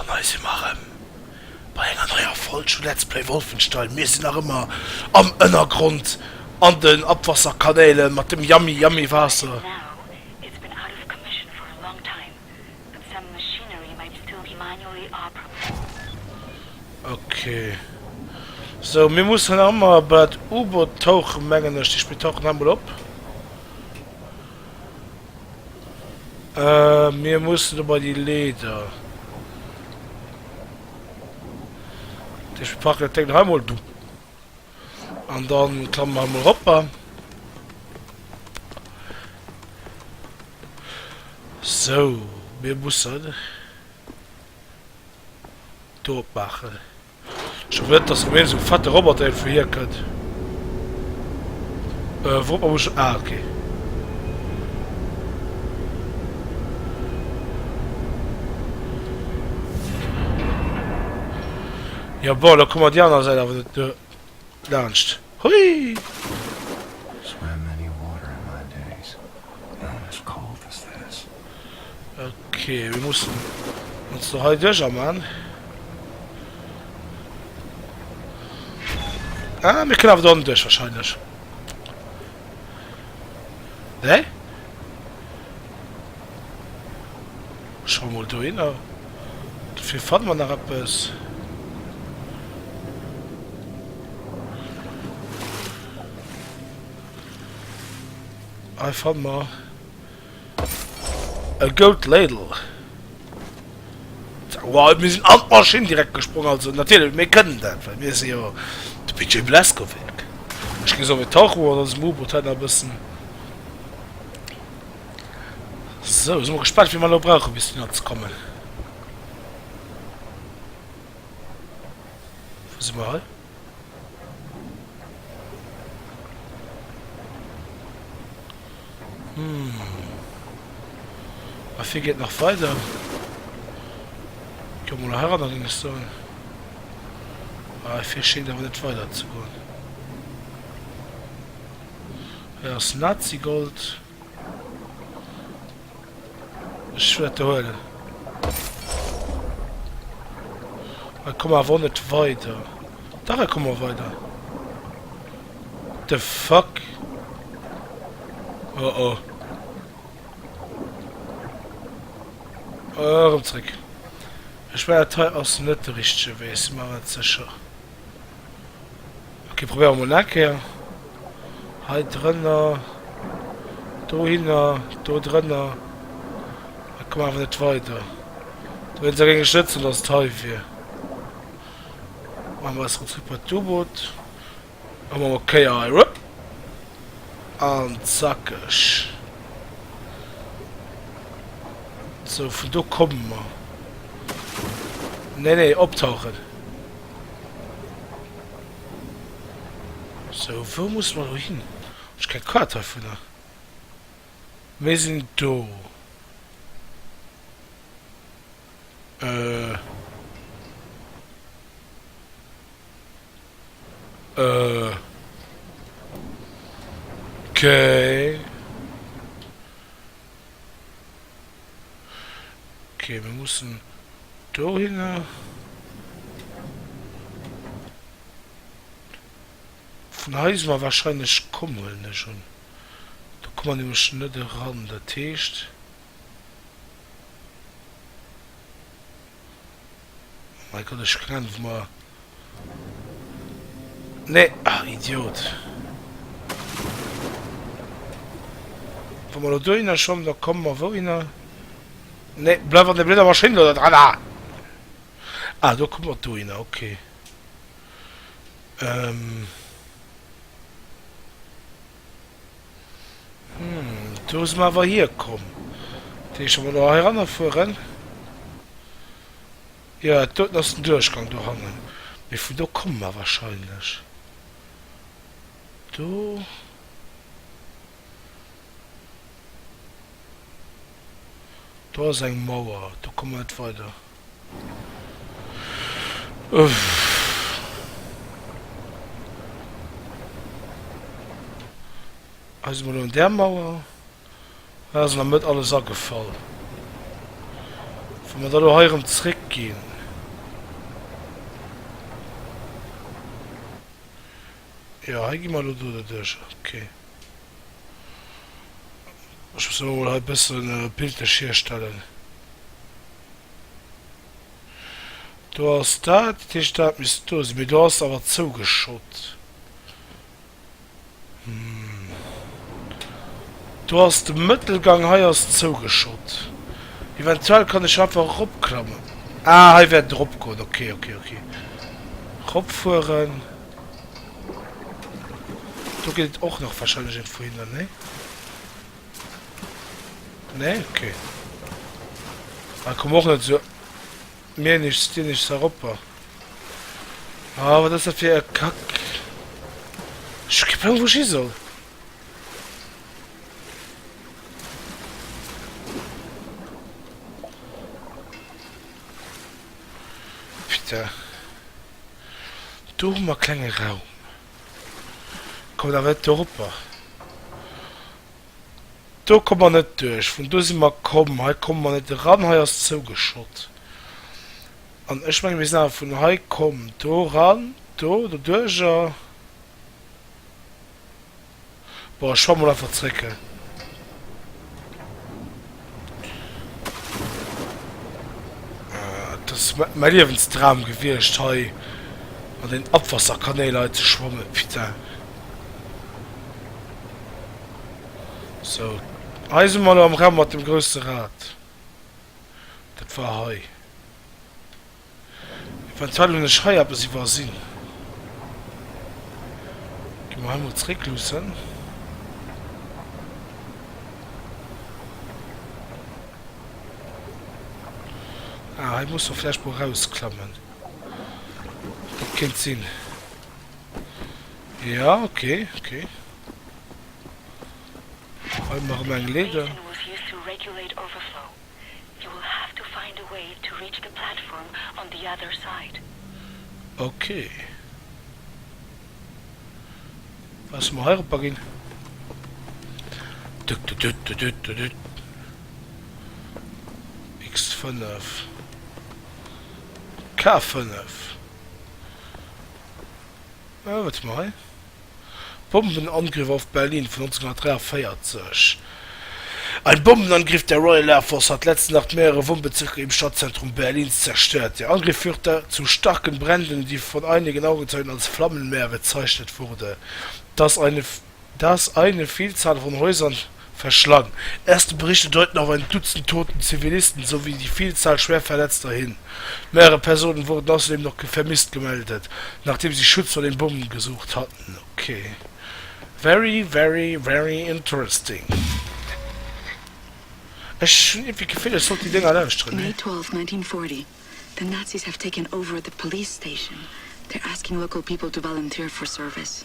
An hei si mer erëm bei enger neier Folg vu Let's Play Wolfenstein. Mir sinn nach ëmmer am Ënnergrond an den Abwasserkanäle mat dem yummy yummy Waasser. Ok. Sou, mir mussen nach ëmmer bei dat U-Boot tauchen, mengen ech. Mir tauchen hei mol op. Mir mussen do bei déi Leeder. Dat heescht, mir packen dat Déng hei mol. An dann klamme mer hei mol eropper. Sou, mir mussen do opmaachen. Ech hoffen net dass erëm een esou fette Roboter iergendwou hier kënnt. Äh wourop muss ech, ah ok. Jo bon, lo komme mer déi aner Säit awer net duer laanscht. Hui! Swam many water in my days, none as cold as this. Ok, mir mussen ons do hei duerch aman. Ah, mir kënnen awer do duerch wahrscheinlech. Ne? Schau mol dohinner. Dofir fanne mer nach eppes. Hei fanne mer E Gold Ladle. Wow, mir sinn an d'Maschinn direkt gesprong, also natierlech, mir kënnen dat, well mir si jo de PJ Blazkowicz. Ech géing soen, mir tauche mol mat eisem U-Boot hei nach e bëssen. Sou, si mol gespaant, wéi mer elo brauche bis dohinner ze kommen. Wou si mer hei? Hm. A vir geet nach weider. Komm mol heranner, géing ech soen. Ah, vir schéngt awer net weider ze goen. Hei ass Nazi-Gold. Ech wäert do huelen. Hei komme mer awer och net weider. Dach, hei komme mer weider. The fuck? Oh oh. Erëm zréck. Ech mengen dat hei ass net de richtege Wee, si mer net sécher. Ok, probéiere mer mol nach eng Kéier. Hei drënner, dohinner, do drënner. Hei komme mer awer net weider. Dowéinster géing ech net soen, dass et hei wier. Maache mer eis erëm zréck bei d'U-Boot. A mam ok hei, wupp. An zackeg. Sou, vun do komme mer. Nee, nee, optauchen. Sou, wou musse mer elo hin? Ech keng Kaart heivunner. Mir sinn do. Äh. Äh. Okay. Okay, mir mussen dohinner. Vun hei si mer wahrscheinlech komm, huelen ech un. Do komme mer nämlech net eran. Dat heescht. Oh mein Gott, ech keng Ahnung, wou mer... Nee, ach, Idiot. Wa mer lo dohinner schwammen, da komme mer wouhinner? Nee, bleif an der blöder Maschinn do da dran! Ah, ah do komme mer dohinner, okay. Ähm... Hm, do si mer awer hierkomm. Dat heescht, wa mer elo heiranner fueren... Jo, dat doten ass den Duerchgang dohannen. Mee vun do komme mer wahrscheinlech. Do... Do ass eng Mauer, do komme mer net weider. Uff. Hei si mer elo un där Mauer. Hei ass an der Mëtt alles agefall. Wa mer da elo hei erëm zréckginn. Jo, hei gi mer elo do derduerch. Ok. Ech muss elo mol hei e bëssen bildlech hierstellen. Do ass dat, dat heescht dat misst do sinn, mee do ass awer zougeschott. Hm. Do ass de Mëttelgang, hei ass zougeschott. Eventuell kann ech einfach eropklammen. Ah, hei wäert et eropgoen. Ok, ok, ok. Eropfueren. Do geet et och nach wahrscheinlech iergendwou hinner, nee? Nee? Ok. Ah, komm och net esou mir nichts, dir nichts eropper. Ah, wat ass dat fir e Kack? Ech hu kee Plang, wou ech hi soll. Putain. Do hu mer klenge Raum. Kommt awer net doropper. Do komme mer net duerch. Vun do si mer komm. Hei komme mer net eran. Hei ass zougeschott. An ech menge mir sinn awer vun hei komm. Do ran, do, doduercher. Bon, ech schwamm mol einfach zréck. Dat ass mäi Liewensdram gewiescht, hei an den Abwasserkanäl hei ze schwammen. Putain. Sou, hei si mer elo am Raum mat dem grousse Rad. Dat war hei. Eventuell hunn ech hei eppes iwwersinn. Gi mer hei mol zréckluussen. Ah, hei muss mer vläicht mol rausklammen. Dat kéint sinn. Ja, okay, okay. Hei hu mer erëm eng Leeder. Ok. Was mer hei eropper ginn. Dut-dut-dut-dut-dut-dut. X5. K5. Ah, wat hu mer hei? Bombenangriff auf Berlin von 1943. Ein Bombenangriff der Royal Air Force hat letzte Nacht mehrere Wohnbezirke im Stadtzentrum Berlins zerstört. Der Angriff führte zu starken Bränden, die von einigen Augenzeugen als Flammenmeer bezeichnet wurde, das eine, das eine Vielzahl von Häusern verschlang. Erste Berichte deuten auf ein Dutzend toten Zivilisten sowie die Vielzahl schwer Verletzter hin. Mehrere Personen wurden außerdem noch vermisst gemeldet, nachdem sie Schutz vor den Bomben gesucht hatten. Okay. Very, very, very interesting. Ech hunn iergendwéi d'Gefill, ech sollt déi Dénger lauschteren, May nee? 12, 1940, The Nazis have taken over the police station. They're asking local people to volunteer for service.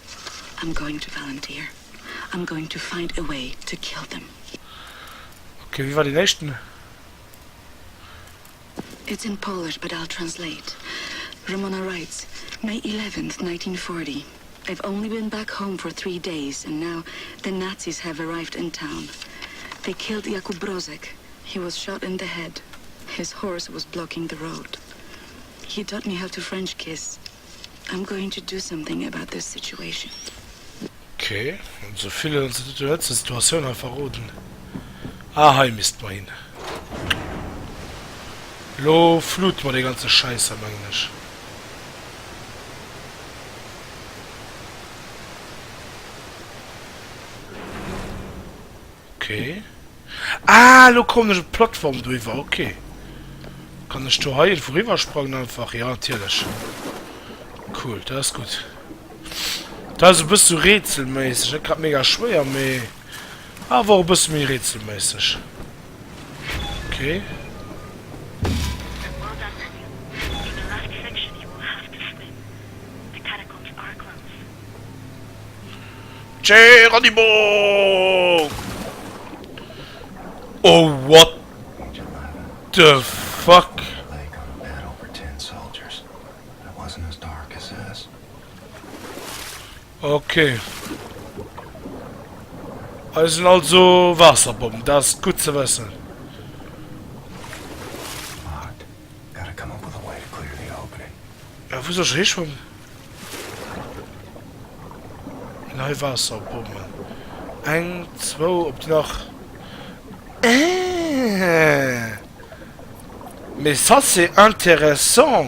I'm going to volunteer. I'm going to find a way to kill them. Okay, wéi war deen éischten? It's in Polish, but I'll translate. Ramona writes, May 11th, 1940. I've only been back home for three days, and now the Nazis have arrived in town. They killed Jakub Brozek. He was shot in the head. His horse was blocking the road. He taught me how to French kiss. I'm going to do something about this situation. Ok, esou vill huet ons dat net zur Situatioun hei verroden. Ah, hei misste mer hin. Lo flute mer dee ganze Schäiss hei, mengen ech. Ok. Ah, lo kommen ech op d'Plattform do iwwer. Ok. Kann ech do hei iergendwou riwwer sprangen einfach? Ja, natierlech. Cool, dat ass gutt. Dat ass e bësse sou rätselméisseg. Net grad mega schwéier, mee awer och e bësse méi rätselméisseg. Ok. Geronimo! Oh what the fuck? Okay. Hei sinn also Waasserbommen, dat ass gutt ze wëssen. Ja, wou soll ech hischwammen? Ginn hei Waasserbommen. Eng, zwou, ob déi nach. Eeh! Mais ça c'est intéressant!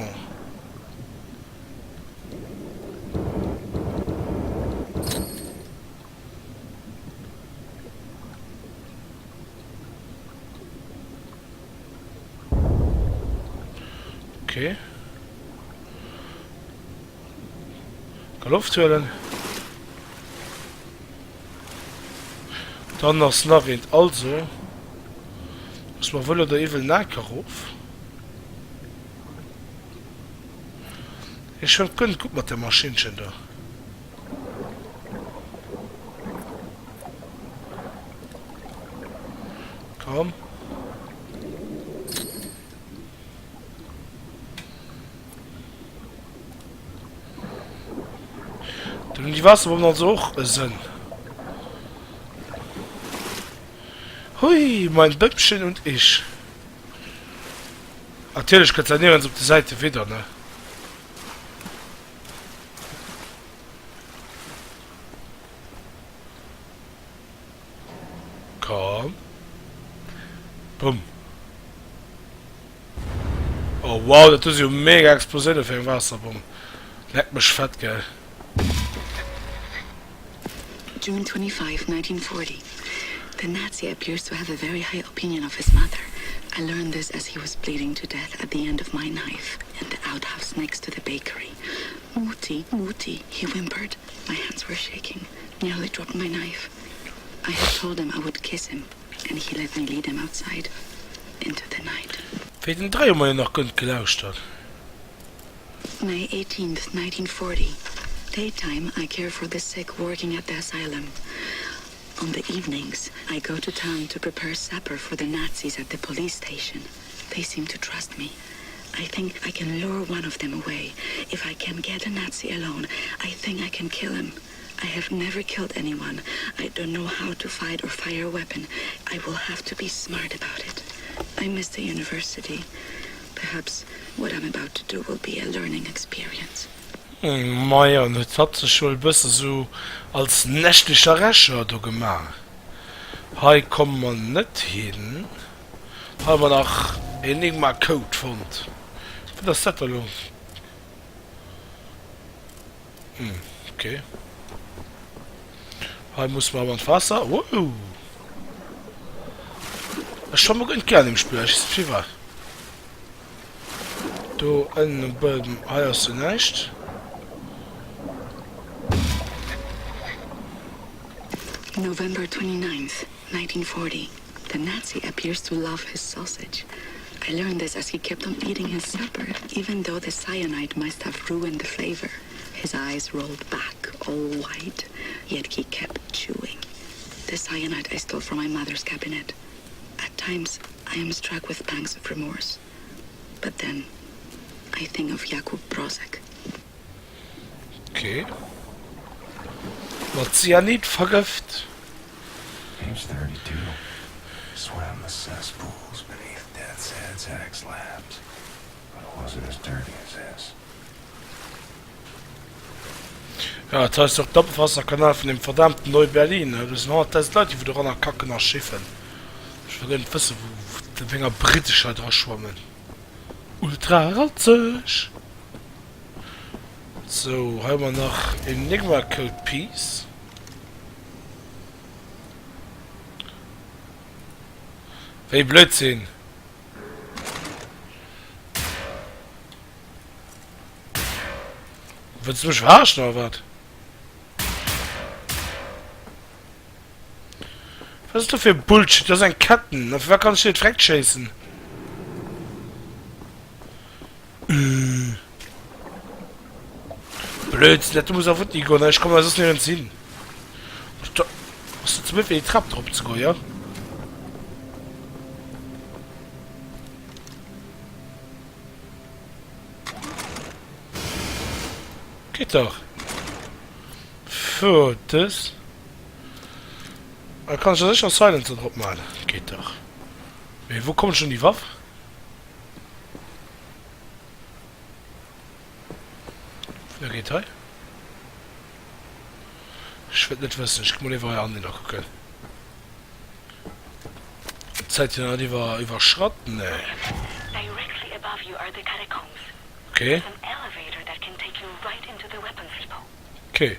Okay. Ka Loft huelen. Dann ass nach eent. Also muss mer wuel oder iwwel Naak erof. Hie schwëmmt guer net gutt mat där Maschinnchen do. Komm. Dann hunn déi Waasserbommen also och e Sënn. Hui, mein Bëppchen und ich. Natierlech kënnt se nirgends op de Säite widder, ne? Komm. Bumm. Oh wow, dat do si jo mega Explosioune fir eng Waasserbomm. Leck mech fett, gell. June 25, 1940 The Nazi appears to have a very high opinion of his mother. I learned this as he was bleeding to death at the end of my knife in the outhouse next to the bakery. Mutti, Mutti, he whimpered. My hands were shaking, nearly dropped my knife. I had told him I would kiss him, and he let me lead him outside into the night. Wéi den 3 hu mer jo nach guer net gelauschtert. May 18th, 1940 Daytime I care for the sick working at the asylum. On the evenings I go to town to prepare supper for the Nazis at the police station. They seem to trust me. I think I can lure one of them away. If I can get a Nazi alone, I think I can kill him. I have never killed anyone. I don't know how to fight or fire a weapon. I will have to be smart about it. I miss the university. Perhaps what I'm about to do will be a learning experience. Majo, en huet hatt sech wuel e bësse sou als nächtlecher Rächer do gemaach. Hei komme mer net hin. Hei hu mer nach Enigma Code fonnt. Wat ass dat da lo? Hm, okay. Hei muss mer awer an d'Waasser. Wouh! Ech schwamme guer net gär an deem Spill, ech weess net firwat. Do ënnen um Buedem, hei ass jo näischt. November 29th, 1940 The Nazi appears to love his sausage. I learned this as he kept on eating his supper, even though the cyanide must have ruined the flavor. His eyes rolled back, all white, yet he kept chewing. The cyanide I stole from my mother's cabinet. At times, I am struck with pangs of remorse. But then, I think of Jakub Brozek. Okay. Mat Cyanid vergëft. Age 32. Swam the cesspools beneath Death's Head's Axe Labs. But it wasn't as dirty as this. Ja, dat heist och d'Abwasserkanal vun dem verdammten Neu-Berlin. Do sinn 100.000 Leit, déi wou doranner kacken a schiffen. Ech wëll guer net wëssen, wou wéi enger Britt ech hei dra schwammen. Ultra ranzeg! Sou, hei hu mer nach Enigma Code Piece. Wéi Blödsinn! Wëlls du mech verarschen oder wat? Was ist das für Bullshit? Das ist ein Ketten. Auf wer kann ich nicht direkt schießen? Äh. Blödsinn, dat muss awer futti goen, ech kommen soss nirgends hin. Ass dat ze blöd fir déi Trap drop ze goen, jo? Geet dach. Fou, dës. Da kann ech da sécher Silencer drop maachen. Geet dach. Mee wou kommen ech un déi Waff? Vun der geet hei. Ech wëllt net wëssen. Ech gi mol iwwer hei an hinner kucken. D'Zäit jo nach net iwwer iwwerschratt? Nee. Okay. Okay.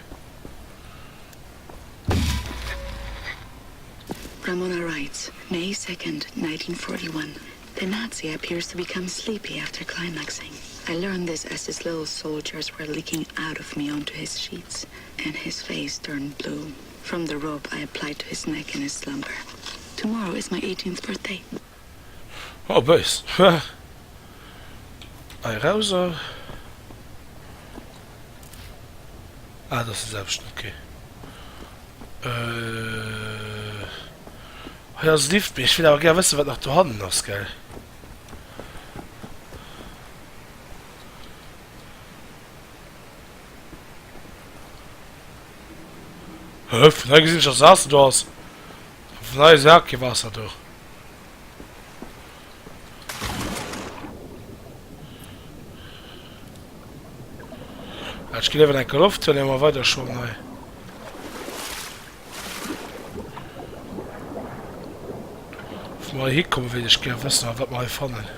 Ramona writes, May 2nd, 1941. The Nazi appears to become sleepy after climaxing. I learned this as his little soldiers were leaking out of me onto his sheets, and his face turned blue from the rope I applied to his neck in his slumber. Tomorrow is my 18th birthday. Oh, béis. Hei erauser. Ah, dat ass de selwechten, okay. Äh, hei ass e Lift, mee ech wéilt awer gär wëssen, wat nach dohannen ass, gell? Hä, vun hei gesinn ech, dass Waasser do ass. Vun hei ass iwwerhaapt kee Waasser do. Ech ginn léiwer eng Kéier Loft huelen, ier mer weider schwammen hei. Wou mer hei hikommen, wéilt ech gär wëssen a wat mer hei fannen.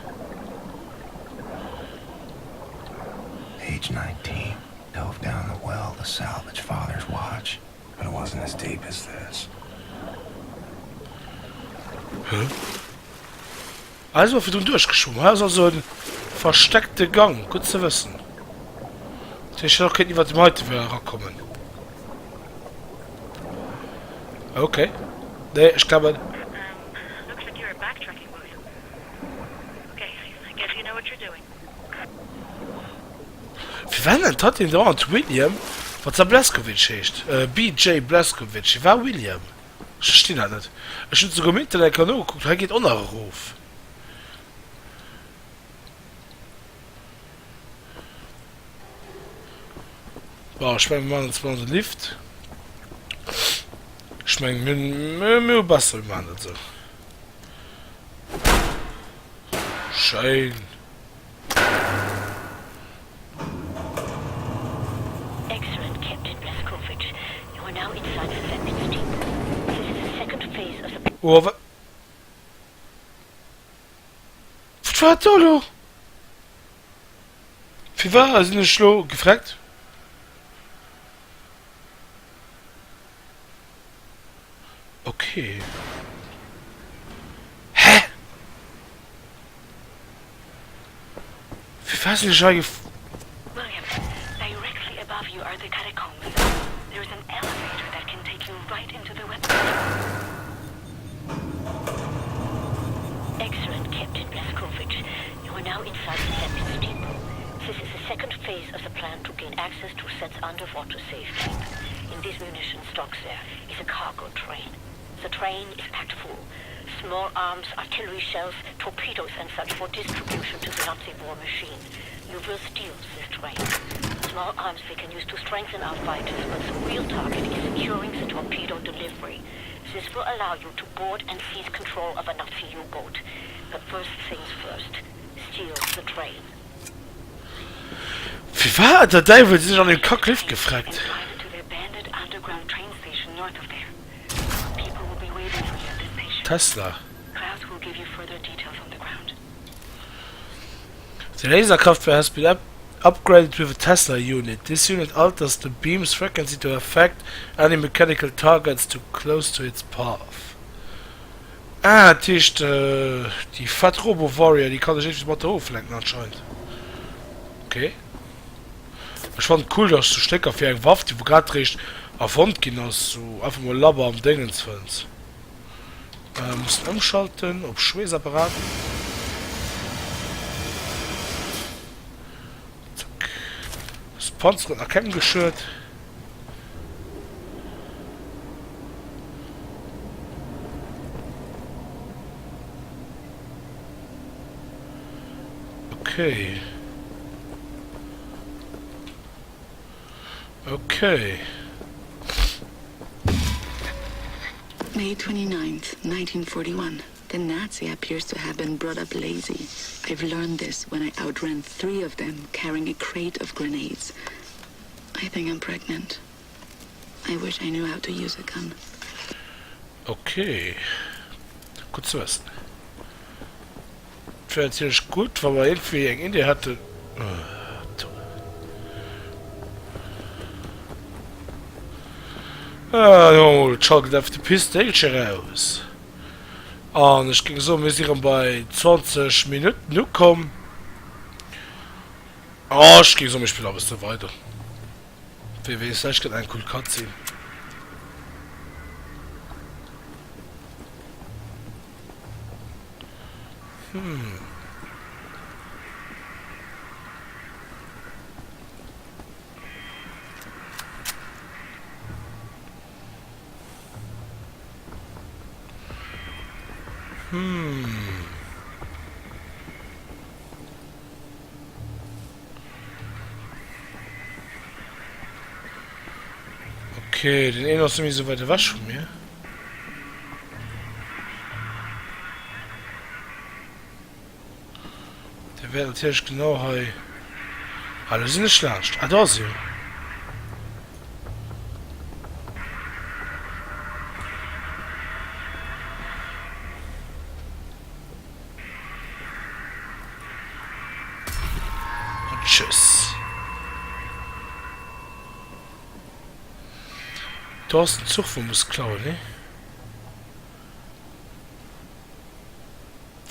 Age 19, dove down the well to salvage father's watch, but it wasn't as deep as this. Hä? Hei si mer virdrun duerchgeschwommen. Hei ass also e versteckte Gang. Gutt ze wëssen. Dat heescht, ech hätt och kéinten iwwert dem heite Wee erakommen. Okay. Nee, ech klammen. Firwat nennt hatt deen dauernd William, wann se Blazkowicz heescht? BJ Blazkowicz. Firwat William? Ech verstinn dat net. Ech hunn souguer am Internet enker nogekuckt, hei geet och nach erof. Bon, ech mengen mir maachen ons mol an de Lift. Ech mengen mir hunn, mir hu besser, mir maachen dat esou. Schéin. Excellent, Captain Blazkowicz. You are now inside the weapons depot. This is the second phase of the. Oh, wat? Wat war dat do elo? Firwat sinn ech elo gefreckt? Okay. Hä? Firwat sinn ech hei gef... William, directly above you are the catacombs. There is an elevator that can take you right into the weapons room. Excellent, Captain Blazkowicz. You are now inside the weapons depot. This is the second phase of the plan to gain access to Set's underwater safekeep. In these munition stocks there is a cargo train. The train is packed full. Small arms, artillery shells, torpedoes and such for distribution to the Nazi war machine. You will steal this train. Small arms we can use to strengthen our fighters, but the real target is securing the torpedo delivery. This will allow you to board and seize control of a Nazi U-boat. But first things first, steal the train. Firwat der Däiwel sinn ech an dem Kack-Lift gefreckt? Tesla. The Laserkraftwerk has been upgraded with a Tesla unit. This unit alters the beam's frequency to affect any mechanical targets too close to its path. Ah, dat heescht déi fett Robo-Warrior, déi kann ech iergendwéi mat der oflenken anscheinend. Okay. Ech fannen et cool, dass du Stécker fir eng Waff, déi wou grad réischt erfonnt ginn ass, sou einfach mol labber am Déngens fënns. Äh, mussen ëmschalten op Schweessapparat. Zack. Das Panzer huet nach kengem geschuet. Okay. Okay. May 29th, 1941. The Nazi appears to have been brought up lazy. I've learned this when I outran three of them carrying a crate of grenades. I think I'm pregnant. I wish I knew how to use a gun. Okay. Gutt ze wëssen. Et wär natierlech gutt, wa mer iergendwéi eng Idee hätten. Ah, jo, et schallt einfach de Pistéilche raus. An ech géing soen, mir si rëm bei 20 Minutten ukomm. Ah, ech géing soen, mir spillen nach e bësse weider. Wie weess, vläicht gëtt eng cool Cutscene. Hm. Hm. Okay, den een ass net méi sou wäit ewech vu mir. Der wäert natierlech genau hei... Ah, do sinn ech laanscht. Ah, do ass e jo. Und tschüss. Do ass den Zuch, wou muss klauen, ne?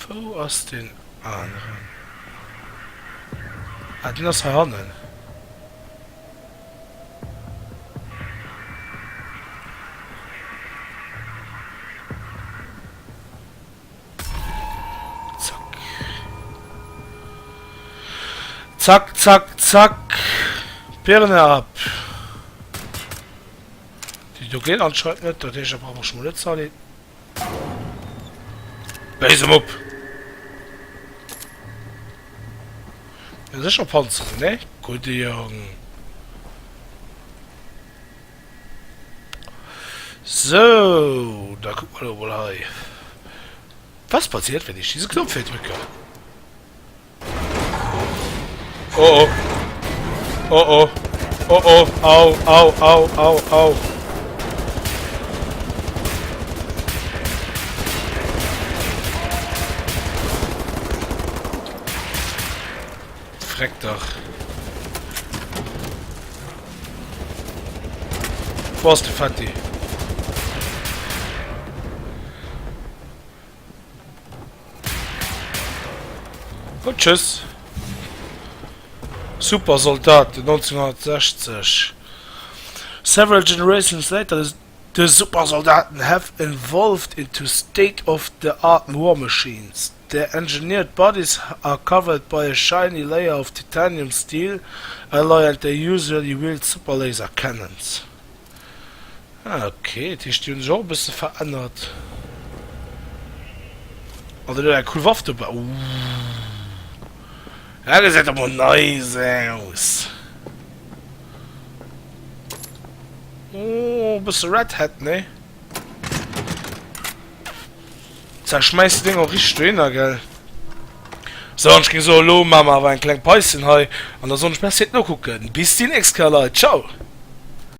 Wou ass den aneren? Ah, den ass hei hannen. Zack. Zack, zack, zack. Birne ab. Déi do geet anscheinend net. Dat heescht, da brauche mer schon mol net ze Base op! Ja, sécher Panzerung, ne? Gudde Jong. Sou, da kucke mer elo mol hei. Was passiert, wenn ich diesen Knopf hier drücke? Oh oh. Oh oh. Oh oh. Au, au, au, au, au. Freck dach. Wo ass de Fetti? Und tschüss. Super Soldaten 1960. Several generations later, the Super Soldaten have evolved into state-of-the-art war machines. Their engineered bodies are covered by a shiny layer of titanium steel alloy and they usually wield super laser cannons. Ah ok, dat heescht déi hunn sech och e bësse verännert. An den huet eng cool Waff dobäi. Ooh, dat gesäit doch mol nice aus. Oh, e bësse Red Hat, ne? Zerschmäiss de Ding och richteg dohinner, gell? Sou, an ech géing soen, elo maache mer awer eng kleng Päuschen hei an da soen ech Merci fir d'Nokucken. Bis déi nächst Kéier, Leit. Ciao!